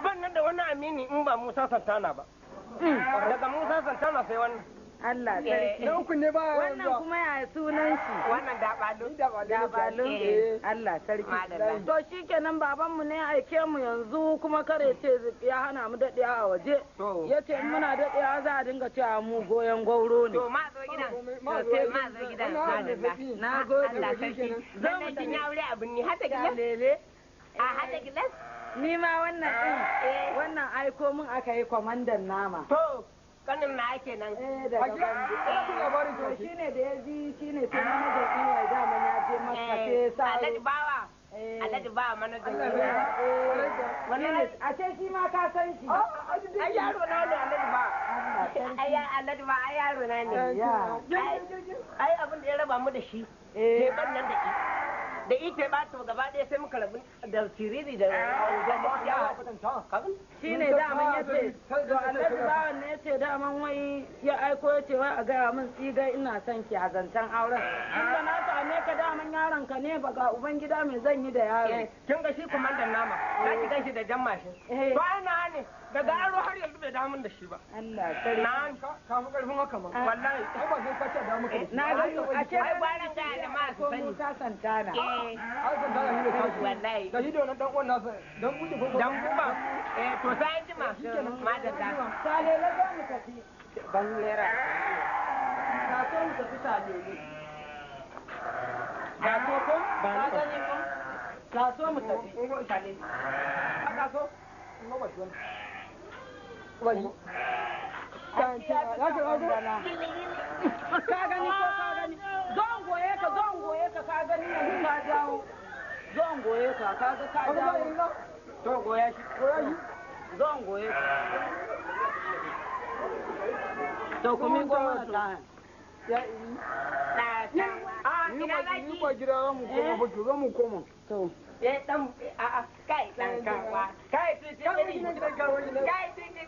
Ban nan da wani amini in ba Musa Santana ba. Daga Musa Santana sai wannan. Allah sarki. Na uku ne ba Wannan kuma ya sunan shi? Wannan dabalu. Dabalu. Allah sarki. To shikenan babanmu ne aike mu yanzu kuma kare ce ya hana mu daɗewa a waje. Ya ce in muna daɗewa za a dinga cewa mu goyon gwauro ne. To ma zo gidan. Ma zo gidan. Madalla. Na gode. Allah sarki. Zo mu Kin ya aure abin ni hada gilas. Lele. A hada gilas. Ni ma wannan ɗin wannan aiko mun aka yi kwamandan nama. To kanin na ake nan. Eh daga Gombe. To shine da ya ji shine sai manajan EY daman ya je Makka sai ya sa. Alhaji Bawa. Alhaji Bawa manajan EY. Wannan a ce shi ma ka san shi. Ai yaro na ne Alhaji Bawa. Ai Alhaji Bawa ai yaro na ne. Ai abin da ya raba mu da shi. Teban nan da i. Da i teba to gaba ɗaya sai muka rabu da siriri da Shi ne daman ya ce, to Alhaji Bawan ne ya ce daman wai ya aiko ya ce wai a gaya min tsigai ina son ki a zancen auren. Tunda na same ka daman yaron ka ne ba ga uban gida mai zan yi da yaro. Kin ga shi kumandan nama, za ki gan shi da jan mashin. Ba na ne, daga aro har yanzu bai damun da shi ba. Allah sarki. Na Ka fi karfin haka ma. Wallahi. Ai ba sai ka ce da muka. Na ga a ce Ai gwaran ga jama'a su sani. Musa Santana. Eh. Ai Santana shi ne tashi. Wallahi. Da shi da wannan dan uwan nasa dan buɗe ko Dan buba. Eh to sai an jima. Madalla. Salele za mu tafi. Ban lera. Ka so mu tafi salele. Ka so ko? Ka gani ko? Ka so mu tafi. Salele. Ka so? Ngo ba shi wannan. Ba shi. Ka gani ko ka gani? Zo in goye ka, zo in goye ka, ka gani yanzu ka jawo. Zo in goye ka, ka ga ka jawo. To goya shi. Goya shi. Zo in goye ka. To ku miƙo mana kayan. Ya yi. A ina zaki? Ni ba gida za mu koma ba, to za mu koma. To. Eh dan a a kai dan kawa. Kai titi. Kai titi.